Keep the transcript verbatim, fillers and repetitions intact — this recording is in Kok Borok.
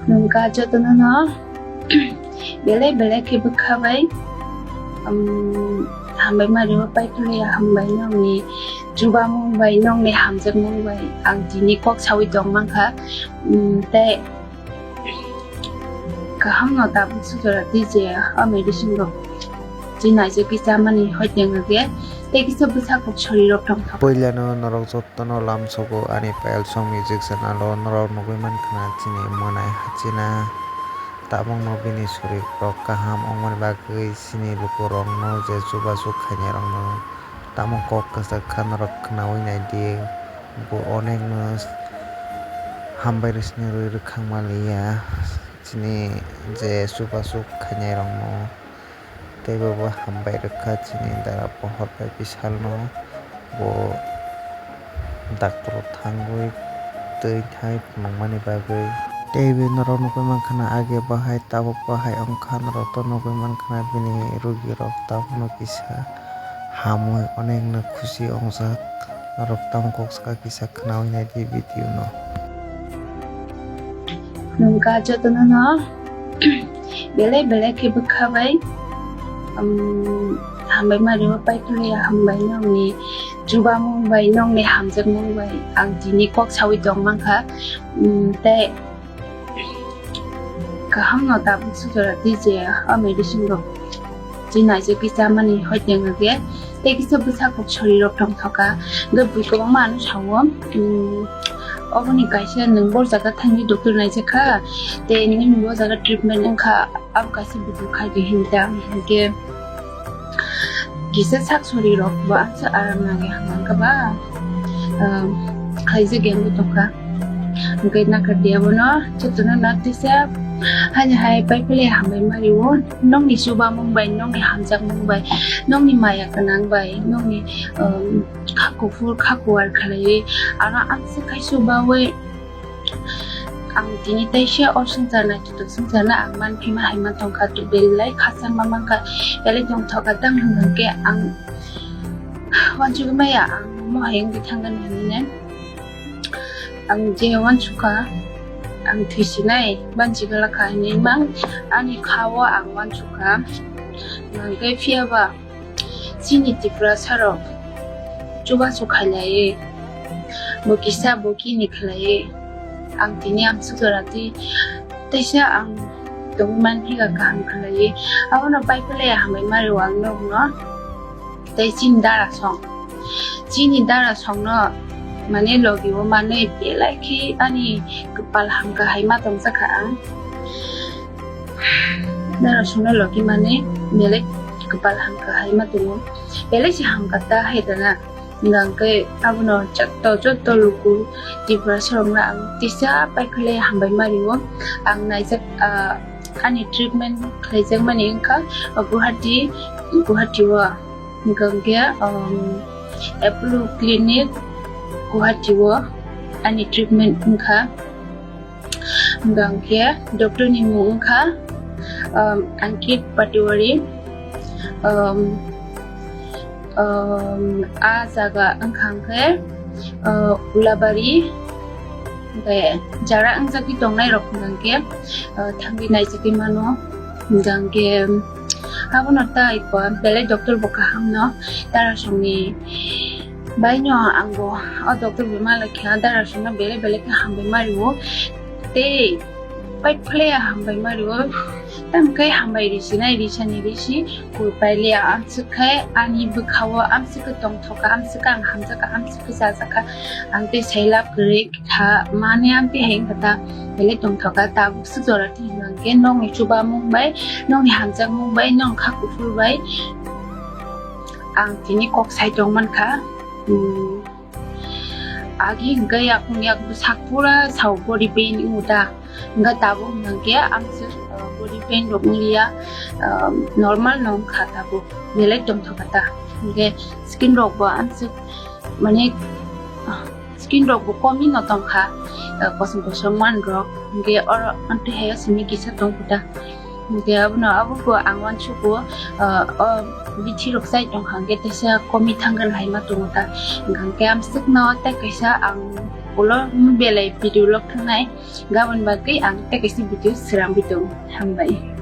Nungka jotono no belai belai khe bwkha bai, um, hambai mari o pai khwlai ya, hambai nongni chubamung bai, nongni hamjakmung bai ang tini kok saui tong mankha. Um, tei kaham no tabuk sujora twi je o medicine rok twi naijagwi chamani hoiteng rwgwi tei kisa bwsa kok sori rok tongthok. Puilano norok jotono lamsogo ani Payal Song Music channel o norok nugui mankha chini mwnai hachina. Tabukno bini sori rok kaham wngmani bagwi chini lukurokno je chubasuk khainai rokno tamo kok kwchak kha norok khwnaui naidi. Bo onekno hambai rwsini rwi rwkhang manliya chini je chubasuk khainai rokno. Tei bo bo hambai rwkha chini dara pohor bai bisalno, bo doctor o thangwi twi thai phunukmani bagwi. Tei bo norok nugui mankha na age bahai tabuk bahai wngkha, norok to nugui mankha na bini rugi rok tabukno kisa hamwi onekno khusi wngjak. Norok tamo kok saka kisa khwnaui naidi video no. Nungka jotono no belai belai khe bwkha bai, um, hambai mari o pai khwlai ya, hambai nongni chubamung bai, nongni hamjakmung bai ang tini kok saui tong mankha. Um, tei kaham no tabuk sujora twi je o medicine rok twi naijagwi chamani hoiteng rwgwi tei kisa bwsa kok sori rok tongthok kha. Hwnkhe bui kwbangma ano sao, um, oboni kaisa nwng bo jaga thangwi doctor naijak kha tei nini bo jaga treatment wngkha, abo kaisa buju khaidi hinwi ta hinkhe kisa sak sori rok bo aswk aram nangya hwnka ba, um, khaijak ya wngwi tongkha. Hwnkhe nakardi abono jotono na tisa hani hai pai philai hambai mari o, nongni chubamung bai, nongni hamjakmung bai, nongni maya gwnang bai, nongni, um, kha kuphur kha kuar khlaiwi ano amswk khai chubaui ang tini teisa o swngchar naithotok swngcharno ang manphima hai mantongkha, belai khachangma mankha, belai tongthok kha tang hwnkhe ang wansugwi maya ang mohai wngwi thangkha nini. Ang je wansukha, ang thwisinai bansi glakha hinwi mang ani kha-o ang wansukha. Hwnkhe phiyaba chini Tiprasa rok chubachu khailaiwi, bo kisa bo kini khlaiwi, ang tini amswk jora twi teisa ang tongwi manphika kaham khlaiwi, abono pai philai hambai mari o ang nokno. Tei chini dara song. Chini dara songno mane logi o manwi belai khe ani kwpal hamkha hai ma tongjakha ang. Dara songno logi mane belai kwpal hamkha hai ma tongo. Belai se hamkha ta hai dana. Hwnkhe abono joto joto luku Tiprasa rokno ang tisa pai philai hambai mari o. Ang naijak, ah, ani treatment khlaijakmani wngkha Guwahati, Guwahati o. Hwnkhe, um, Apollo Clinic Guwahati o ani treatment wngkha. Hwnkhe doctor ni mung wngkha, um, Ankit Patiwari. Um, um, a jaga wngkha hwnkhe, uh, Ulabari. Hwnkhe jara wngjagwi tongnai rok hwnkhe, uh, thangwi naijagwi mano. Hwnkhe abono tai ko belai doctor bo kaham no, darasongni bai no ang bo o doctor bo malai kha, darasongno belai belai khe hambai mari o. Tei pai philai hambai mari o, tamo khe hambai risi nai, risa ni risi koi pai liya, amswk khe ani bwkha o amswk khe tongthok kha, amswk khe ang hamjak kha, amswk khe chajak kha, ang tei sai lab kwrwi. Kha mane amtwi hai wngkha ta, belai tongthok kha, tabuk swk jora twi hwnkhe nokni chubamung bai, nokni hamjakmung bai, nokni kha kuphur bai ang tini kok sai tong mankha. Hmm. Agi hwnkhe yakung yak bwsak pura sao body pain wngo ta, hwnkhe tabuk hwnkhe amswk, uh, body pain rok wngliya, uh, normal no wngkha tabuk, belai tongthok kha ta, hwnkhe skin rok bo amswk mane, uh, skin rok bo komi no tongkha, uh, kosom kosom man rok, hwnkhe oro amtwi hai o simi kisa tongkha ta. Hwnkhe abono abo bo ang uansugo, uh, o bithi rok chai tongkha hwnkhe teisa komi thangkha hai ma tongo ta. Hwnkhe amswkno tei kaisa ang Ulo belai video log thangnai. Gabon bagwi ang tei kaisa video srang video. Hambai.